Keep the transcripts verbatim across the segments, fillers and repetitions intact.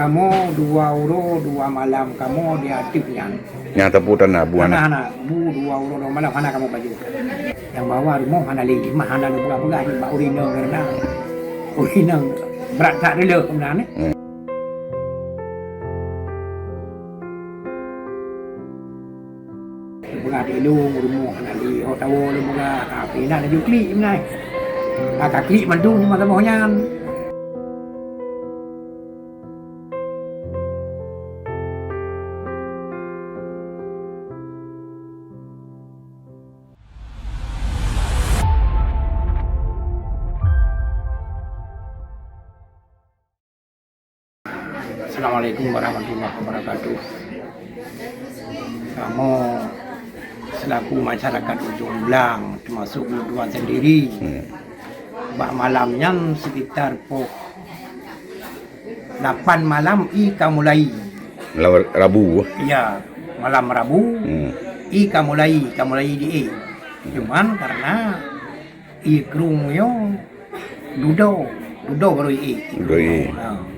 Kamoe dua uroe dua malam kamoe di ateueh nyan. Nyang sapeue tanah bu hana. Hana, hana. Bu dua uroe dua malam hana kamoe pajoh. Nyang bawah rumoh hana lé, mah hana lé peugah-peugah bak ureueng inong, karena ureueng inong brat that reuloh meunan, eh. Hmm. Lôn peugah di lôn, rumoh hana lé, ho tawoe lôn peugah, tapi na laju klik meunan. Ka klik mandum masa boh nyan. Assalamualaikum warahmatullahi wabarakatuh. Kamoe selaku masyarakat Ujong Blang, termasuk ulôn tuan sendiri, hmm, bak malam nyan sekitar poh lapan malam ie ka mulai. Malam Rabu? Ya, malam Rabu, hmm, ie ka mulai, ka mulai di ie. Cuman karena ie krueng nyoe dudoe, dudoe barô ie. Dudoe ie. Ha.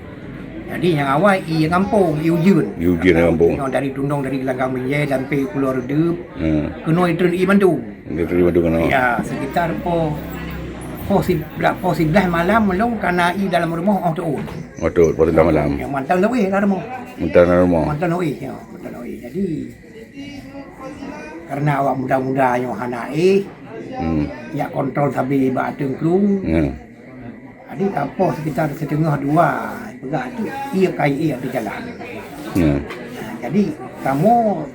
Jadi nyang awai ie gampông, ie ujeuen. Ie ujeuen gampông. Nyoe dari Tundong, dari Gelanggang Meunjai sampai Pulo Reudeup. Hmm. Keunoe itreun ie mandum. Itreun ie mandum keunoe. Ya, sekitar poh, poh siblaih, poh siblaih malam lôn kana ie dalam rumoh óh teuôt. Óh teuôt, poh siblaih malam. Ya, mantong lôn ie dalam rumoh. Mantong dalam rumoh. Mantong lôn ie, ya, mantong lôn ie. Jadi, karena awak muda-muda nyoe hana éh, hmm, jak kontrol sabe bak ateueh krueng. Hmm. Jadi ka poh sekitar siteungoh dua, peugah tu, ie kai ie di jalan. Hmm. Nah, jadi kamoe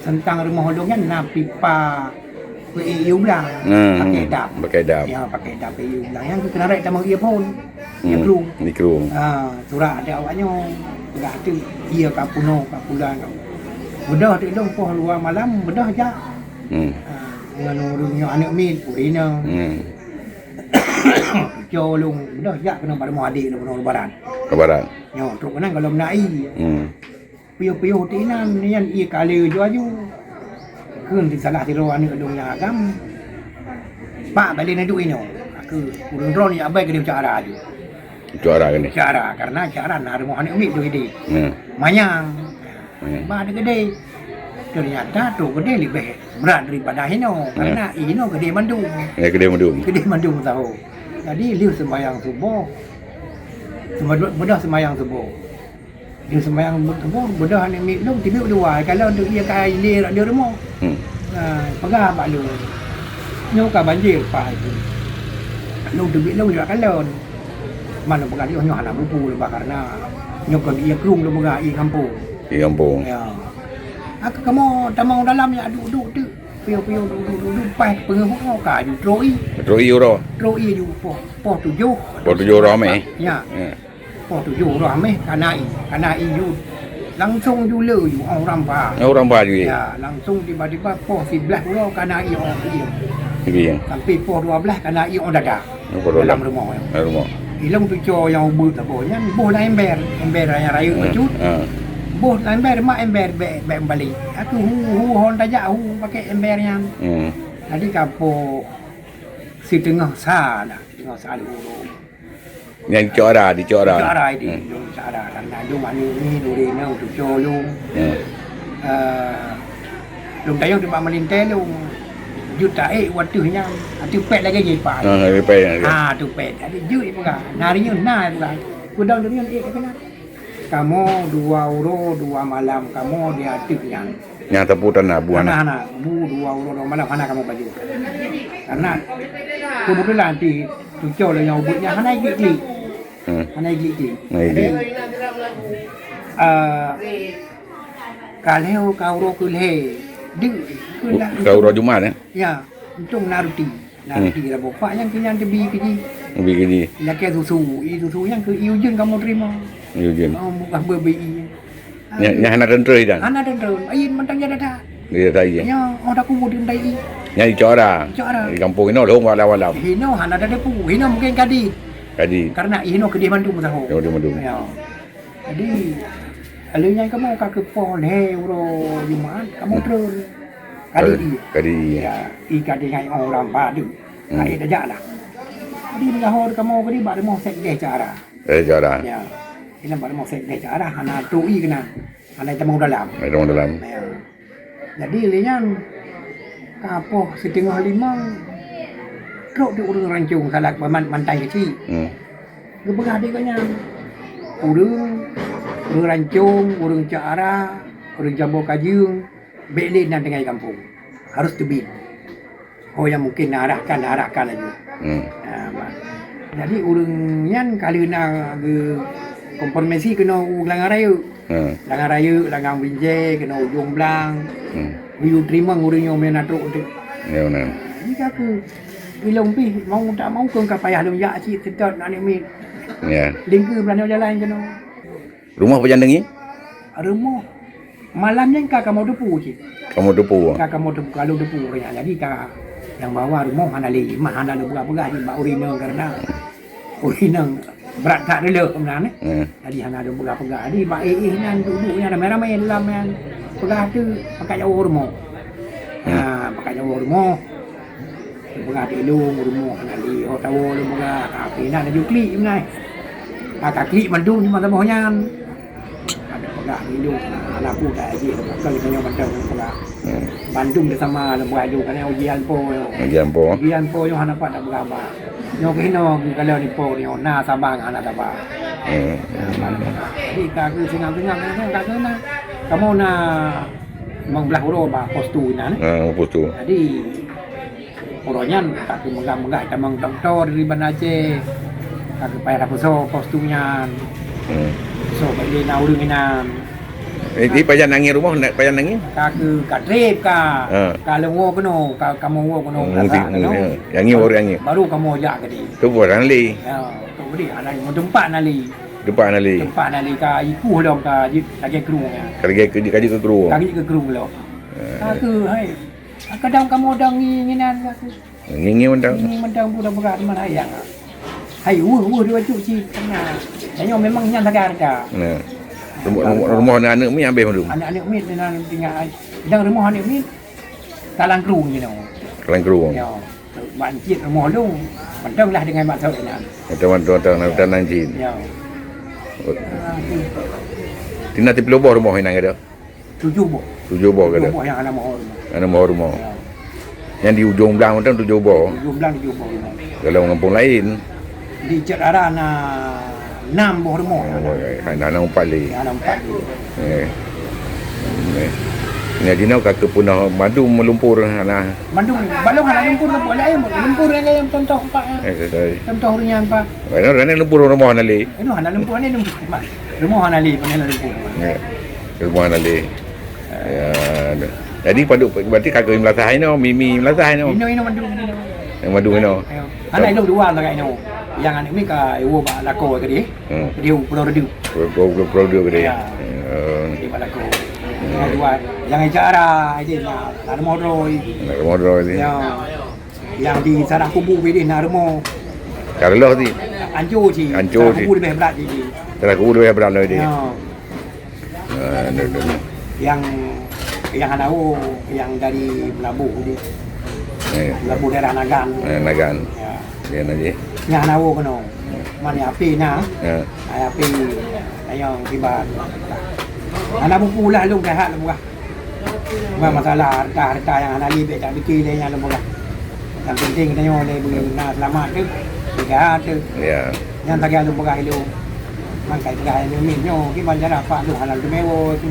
seutang rumoh lôn nyan na pipa peuék ie u blang, hmm, pakai dam. Pakai dam. Ya, pakai dam peuék ie u blang. Nyang keukeunarek tamong ie phôn. Ie krueng. Ie krueng. Ha, surat adak awak nyoe, peugah tu, ie ka peunoh, ka pulan. Beudôh teuk lôn poh dua malam, beudôh jak. Hmm. Ha, ngon ureueng nyoe aneuk miet, ureueng inong. Hmm. Cuco lôn, beudôh jak keunoe bak rumoh adék lôn, keunoe Lebaran. Lebaran. Nyoe, trok keunan gohlom na ie. Hmm. Piôh-piôh teuk inan, nyan ie ka lé aju-aju. Kheun sisalah sidroe aneuk lôn nyang agam, "Pak, bak lé neuduek inoe." Ka kheun, ureueng droeneuh jak bai keudéh u Cot Ara aju. Cot Ara keunoe? Cot Ara, karena Cot Ara na rumoh aneuk miet tu idéh. Hmm. Manyang. Hmm. Ba dikeudéh. Ternyata trok keudéh leubeh brat daripada hinoe, hmm, karena inoe keudéh mandum. Ya, keudéh mandum. Keudéh mandum saho. Jadi, lheueh seumayang suboh, seumadua-, beudôh seumayang suboh. Di seumayang suboh, beudôh aneuk miet lôn teubiet u luwa, kalon teuk ie ka ilé rot di rumoh. Hmm. Ha, peugah bak lôn, "Nyoe ka banjir, Pak, itu." Lôn teubiet lôn jak kalon. Man lôn peugah, "Nyoe hana bubu lôn, Bah, karena nyoe kon ie krueng lôn peugah, ie gampông." Ie gampông. Ya. Ka kamoe tamong dalam, ya, duek-duek teuk. Piôh-piôh, duek-duek, duek-duek, paih peungeuh uroe ka aju trok ie. Trok ie uroe. Trok ie aju poh, poh tujoh. Poh tujoh uroe amèh? Ya. Ya. Poh tujoh uroe amèh kana ie, kana ie ju langsung ju le ju, oh, rampa. Oh, rampa ju ie. Ya, langsung tiba-tiba poh siblaih uroe kana ie, oh, ie. Ie. Sampai poh dua blaih kana ie, oh, dada. Oh, poh dua blaih. Dalam rumoh, ya. Dalam rumoh. Ilôn cuco nyang ubit saboh nyan boh lam ember, ember nyang rayeuk, hmm, bacut. Ha. Boh lam ember, mak ember bèk, bèk meubalek. Aku hu, hu hon tajak hu pakai ember nyan. Hmm. Jadi ka poh siteungoh sa dah, siteungoh sa lheuh uroe. Nyang di Cot Ara, di Cot Ara. Di Cot Ara, di, hmm, di Cot Ara. Karena lôn aneuk miet, lôn rinong, cuco lôn. Hmm. Eh, lôn tayang teuk bak meulintèe lôn. Jeuet taék watèe nyan, ateueh pèt lagèe jih, Pak. Ha, lagèe pèt, lagèe. Ha, ateueh pèt. Jadi jeuet peugah. Na reunyeun, na peugah. Peudong reunyeun ék keunan. Kamoe dua uroe, dua malam kamoe di ateueh nyan. Nyang sapeue tanah bu hana. Hana, hana. Bu dua uroe dua malam hana kamoe pajoh. Karena kebetulan di cuco lôn nyang ubit nyan hana iglik-glik. Hmm. Hana iglik-glik. Hana iglik. Jadi, eh, ka lhèe, ka uroe keu lhèe. Deuh, keu lah. Ka uroe Jumat, eh? Ya, untông na ruti. Nah, hmm, di Rabopak nyang keu nyan teubi keu jih. Teubi keu jih. Lakèe susu, ie susu nyang keu ie ujeuen kamoe teurimong. Ie ujeuen. Oh, bukan beu-beu ie. Nya, nya hana teuntreun dan? Hana teuntreun. Ie mantong nya dada. Nya dada ie. Nya, oh, dak kubu di mantong ie. Nya di Cot Ara. Cot Ara. Di gampông inoe lhông walau-walau. Inoe hana dada pu. Inoe mungkin kadi. Kadi. Karena inoe keudéh mandum saho. Keudéh mandum. Ya. Jadi, lheuh nyan kamoe ka keu poh lhèe uroe Jumat, kamoe, hmm, treun. Kadi, kadi ie. Kadi ie. Ya, ie ka tinggai orang badu. Hmm. Ka ie tajak lah. Jadi, meunyoe kamoe kadi bak rumoh sekdes Cot Ara. Eh, Cot Ara. Ya. Inan bak rumoh sekdes cak arah hana trok ie keunan. Hana tamong dalam. Hana tamong dalam. Ya. Jadi lé nyan ka poh siteungoh limong trok di ureuëng Rancong salah man-, mantan keuchik. Hmm. Geupeugah di gobnyan. Ureuëng, ureuëng Rancong, ureuëng cak arah, ureuëng Jambo Kajeueng, bék lé nan tinggai gampông. Harus teubiet. Oh, nyang mungken na arahkan, na arahkan laju. Hmm. Ha, bah. Jadi ureuëng nyan ka lheueh na geukonfirmasi keunoe u Geulanggang Rayeuk. Hmm. Geulanggang Rayeuk, Geulanggang Binjai, keunoe Ujong Blang. Hmm. Geuyue teurimong ureuëng nyoe meunan trok teuh. Ya, meunan. Jadi ka keuh ilong pih mau tak mau keu ka payah lôn jak cit seutôt aneuk miet. Ya. Lingkeue beurani jalan keunoe. Rumoh pajan deungi? Rumoh malam nyan ka kamoe teupeue cit. Kamoe teupeue? Ka kamoe teupeue, ka lôn teupeue ureuëng nyan. Jadi ka nyang bahwa rumoh hana lé, mah hana lôn peugah-peugah cit bak ureuëng inong, karena ureuëng inong brat that reuloh meunan, eh. Hmm. Jadi hana lôn peugah-peugah. Jadi bak éh-éh nyan duek-duek nyan ramé-ramé lam nyan. Peugah tu pakat jak woe rumoh. Hmm. Ha, pakat jak woe rumoh. Peugah di lôn, rumoh hana lé, oh, tawoe lôn peugah, tapi na laju klik meunan. Ka, ka klik mandum di mata boh nyan. Ada peugah di lôn, nah, hana peue dak jih, ka lheueh nyoe mantong lôn peugah. Hmm. Bandum di sama lôn peugah ju, kana ujian po nyoe. Ujian po. Ujian po nyoe hana pat dak peugah ba. Nyoe keunoe geukalon di po nyoe, na saban hana saban. Hmm. Nah, jadi ka keuh singang-singang, ka keuh na. Kamoe na limong blaih uroe bak pos tu inan, eh. Ah, pos tu. Jadi, uroe nyan ka keuh meugah-meugah tamong dokto dari Banda Aceh. Ka keuh payah tapeusoe pos tu nyan. Hmm. So, bak lé na ureuëng inan. Eh, di pajan angin rumoh, na pajan angin? Ka keuh ka trép ka. Ha. Ka lôn woe keunoe, ka kamoe woe keunoe, hmm, ka sa keunoe. Ya. Angin, baru angin. Baru kamoe jak keudeh. Tu buat hana lé. Ya, tu keudeh, hana, teumpat hana lé. Teumpat hana lé. Teumpat hana lé, ka ikueh lom ka jeuet lagèe krueng nyan. Ka lagèe keu, ka jeuet keu krueng. Ka jeuet keu krueng lom. Eh. Ka keuh, hai. Kadang kamoe dong ngi-, nginan ka keuh. Ngi-ngi mantong. Ngi-ngi mantong budak-budak di mana yang. Hai, weuh, weuh, dua cut cit. Nah, nyoe memang nyan sagai hareuta. Nah. Rumoh, rumoh, rumoh aneuk miet habéh mandum. Aneuk-aneuk miet nan tinggai. Dong rumoh aneuk miet. Talang krueng jinoe. Talang krueng. Ya. Mak cit rumoh lôn, mantong lah dengan mak sawét nyan. Mantong, mantong, mantong, mantong nan cit. Ya. Oh. Tina tiplôh boh rumoh inan ka dong? Tujoh boh. Tujoh boh ka dong? Tujoh boh nyang hana mohor rumoh. Hana mohor rumoh. Ya. Nyang di Ujong Blang mantong tujoh boh. Ujong Blang tujoh boh rumoh. Dalam gampông laén. Di Cot Ara na nam boh rumoh. Oh, hai, na, na umpat lé. Ya, na umpat lé. Eh. Eh. Nyan jinoe ka keuh peunoh mandum meulumpur hana. Mandum, balong hana lumpur, lumpur laén, lumpur nyang laén contoh empat, ya. Eh, eh, eh. Contoh ureueng nyan, Pak. Hana, hana lumpur rumoh hana lé. Inoe hana lumpur, hana lumpur. Rumoh hana lé, hana lumpur. Ya. Rumoh hana lé. Ya, dah. Jadi padub, berarti ka keuh meulasah inoe, mimi meulasah inoe. Inoe, inoe mandum, inoe. Yang mandum inoe. Ya. Aneuk lôn dua lagak inoe. Nyang aneuk miet ka iwoe bak lakoe keudeh. Hmm. Keudeh u Pulo Reudeup. Pulo, Pulo, Pulo Reudeup keudeh. Ya. Ya. Keudeh bak lakoe. Hmm. Nyang dua, nyang cara ideh na, na rumoh droe. Na rumoh droe ideh. Ya. Nyang di Sadah Kubu ideh na rumoh. Ka reuloh cit. Ancô cit. Ancô cit. Sadah Kubu leubeh brat cit. Sadah Kubu leubeh brat lom ideh. Ya. Ah, dah, dah, dah. Nyang, nyang hana woe, nyang dari Meulaboh tu. Eh. Meulaboh daerah Nagan. Eh, Nagan. Ya. Dia nanti. Nyang hana woe keunoe. Ya. Mana api na? Ya. Ai api, ayong kiban. Hana buku lah lôn keuhai lôn peugah. Bukan masalah harta-harta nyang hana lé, bèk tapike lé nyan lôn peugah. Nyang penting tanyoe lé beuna seulamat teuh, sehat teuh. Ya. Nyan sagai lôn peugah ilôn. Man kai peugah ilôn nyoe, kiban cara Pak lôn hana lôn meuwoe tu.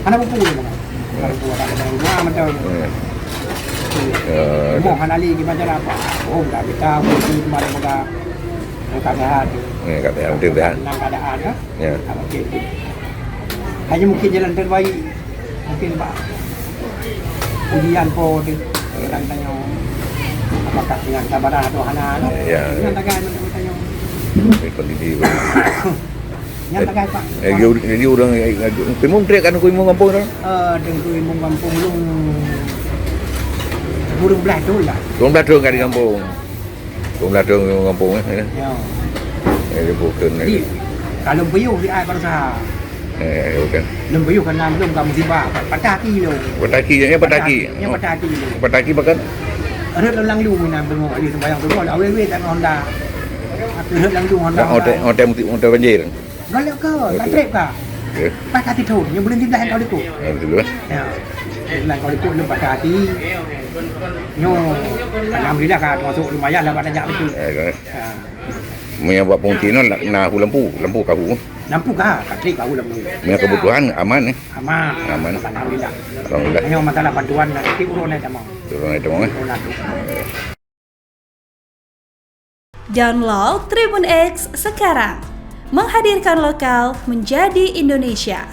Hana buku lôn peugah. Hana buku, hana lôn peugah, beutôi. Ya. Ya. Rumoh hana lé, kiban cara Pak. Oh, dah kita, buku tu, kiban lôn peugah. Ka sehat teuh. Ya, ka sehat, penting sehat. Dalam keadaan, ya. Ya. Ah, okey, okey. Hanya mungkin jalan terbaik. Mungkin bak ujian po tu. Kadang tanyoe, apakah dengan sabaran atau hana tu? Ya. Dengan tagai macam tanyoe. Kondisi. Yang tagai, Pak. Eh, jadi, jadi ureueng, eh, Teungku Imum trép kan Teungku Imum gampông tu? Eh, Teungku Imum gampông lôn dua belas tahun lah. Dua belas tahun ka di gampông. Dua belas tahun gampông, eh. Ya. Eh, dia bukan, eh. Jadi, kalau beuyoh di ai baroesa. Eh, bukan. Lôn beuyoh keunan lôn ka musibah, patah aki lôn. Patah aki, ya, patah aki. Ya, patah aki lôn. Patah aki bahkan? Rhot lam Langlu na beungoh, lheuh sembahyang suboh, awé-awé tak Honda. Rhot Langlu Honda. Hotel, hotel, hotel banjir. Golek ka, ka trép ka. Okey. Pas ka titho, nyoe buleuen siblaih ka likot. Ya, betul, eh? Ya. Buleuen ka likot lom patah ati. Nyoe, alhamdulillah ka termasuk lumayan lah bak tajak betul. Ya, kan? Ya. Meunyo bak pengungsi nyoe na hu lampu, lampu ka hu. Lampu ka, ka trép ka hu lampu. Meunyo kebutuhan aman, eh? Aman. Aman. Alhamdulillah. Alhamdulillah. Hanya masalah bantuan nak tiep ureueng naik tamong. Ureueng naik tamong, eh? Ureueng naik tamong. Download Tribun X sekarang. Menghadirkan lokal menjadi Indonesia.